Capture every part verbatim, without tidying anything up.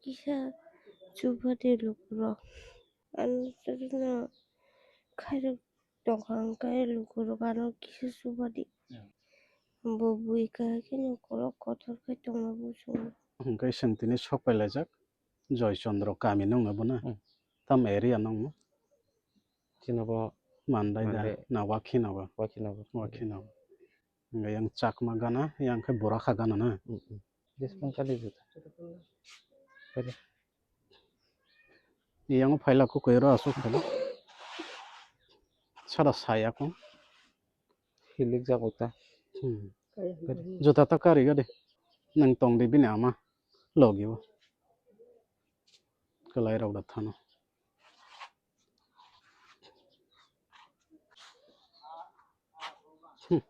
Kisa chubadi lukurok. Ano jotono khairok tongkha hwnkhe lukurok ano kisa chubadi. Bo bui kahai kheno kolok kotor khe tongma bo chwng. Hwnkhe chwng tini sok pailaijak Joy Chandra kami nungno bono. Hmm. Tam area nungno? Chinobo Mandai da. Mandai. Na Wakhinago. Wakhinago. Wakhinago. Hwnkhe yang Chakma gana, yang khe Boraka gana na. Hmm, hmm. Jespang kali juta. Kali. Yang phaila kukui ro asuk phaila. Sada saya kung. Hilik jago ta. Hmm. Juta ta kari gade. Nang tong di bini ama. Logi o. Kalai rok da thano. Hmm.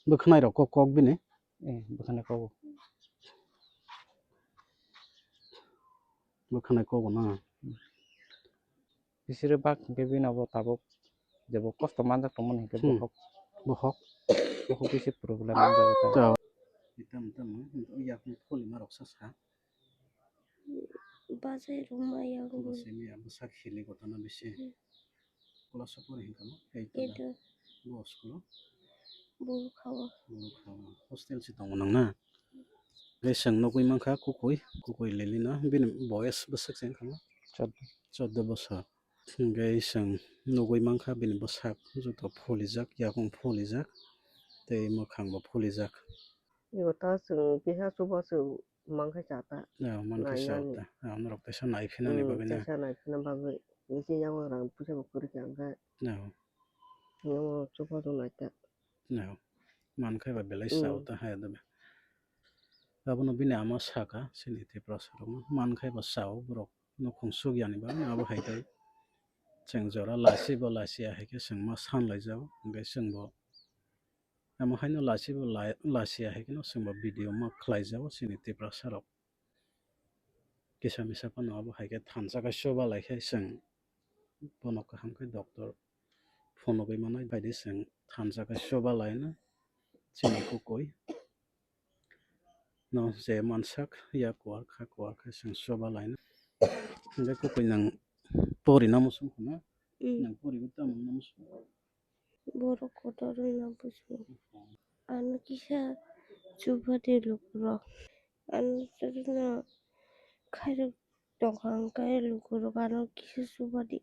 Bwkhanai rok kok, kok bini. Eh, bwkhanai kok. Bwkhanai kok na. Bisire bak hwnkhe bini abo tabuk jebo kosto manjak tongmani hwnkhe Hmm. bohok. Bohok. Bohok bisi problem manjak ta. Itam, itam, yakni pholi ma rok sa sa. Bachai rok ma yakni. Bachai ma ya, bwsak hili gotana bisi. Hmm. Class o pori hwnkha no? Eight to Eight da? To. Bo school o? Bo khawa. Bo khawa. Hostel se tongo nang na? Tei chwng nugwi mankha kukui, kukui Lelina, bini boyes bwswk se wngkha no? Chod-, choddo bosor. Hwnkhe chwng nugwi mankha bini bwsak joto pholijak, yakung pholijak, tei mwkhang bo pholijak. Ego ta chwng keha chuba chwng mankha cha ta. Ya, mankha cha ta. Nainani. Ya, norok teisa naiphina ni Hmm, bagwi na. Teisa naiphina bagwi. Nisi yango rang puisa bo kwrwi kha hwnkhe. Ya. Yango chuba chwng nai ta. Ya. Mankha ba belai Hmm. Cha ta hai da. Abono bini ama saka, chini Tiprasa rok mankha ba cha o borok nukhung suk yani ba abo hai khe chwng jora lasi bo lasi ya hai khe chwng ma san lai jao, hwnkhe chwng bo Amo haino lasi bo lai-, lasi ya hai kheno chwng bo video ma khlai jago chini Tiprasa rok. Kisa misa phano abo hai khe thansa khe choba lai khe chwng bono kaham khe doctor phunugwi manai bai di chwng thansa khe choba lai no chini kukui no je mansak ya kuar kha kuar khe chwng choba lai no. Hwnkhe kukui nwng pori na muchung khuna? Mm. Nwng pori bo tamo na muchung? Borok kotor wngna bujo. Ano kisa chubadi lukurok. Ano jotono khairok tongkha hwnkhe lukurok ano kisa chubadi.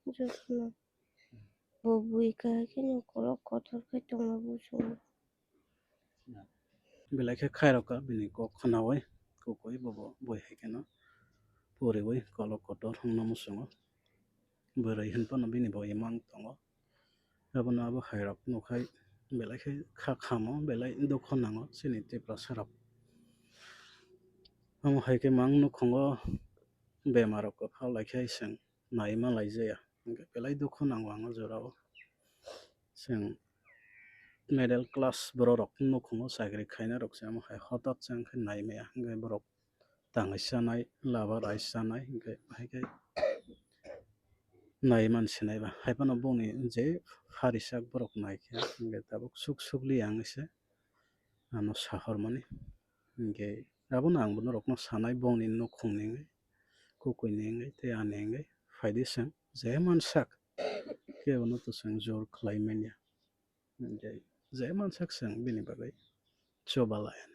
Jotono bo bui kahai kheno kolok kotor khe tongma bujo. Belai khe khairokha bini kok khnaui kukui bobo bui hai kheno poriui kolok kotor wngna muchungo. Bwrwi hinphano bini bo imang tongo. Abono abo hairok nukhai belai khe kha khamo, belai dukho nango chini Tiprasa rok. Omo hai khe mang nukhungo bemar rok kwphal lai khe chwng naima laijaya. Hwnkhe belai dukhu nango ang o jorao. Chwng middle class borok rok nukhungo chakri khainai rok se omo hai hotat se wngkhe naimaya. Hwnkhe borok tangwi chanai, laba rai chanai, hwnkhe bahai khe naiman sinai ba. Haiphano bongni je pharisak borok naikhe, hwnkhe tabuk suk suk li ang se ano sahormani. Hwnkhe abono ang bono rokno sanai bongni nukhungni wngwi, kukuini wngwi tei ani wngwi phaidi chwng je mansak kebono to chwng jor khlai manya. Hwnkhe je mansak chwng bini bagwi choba laiya.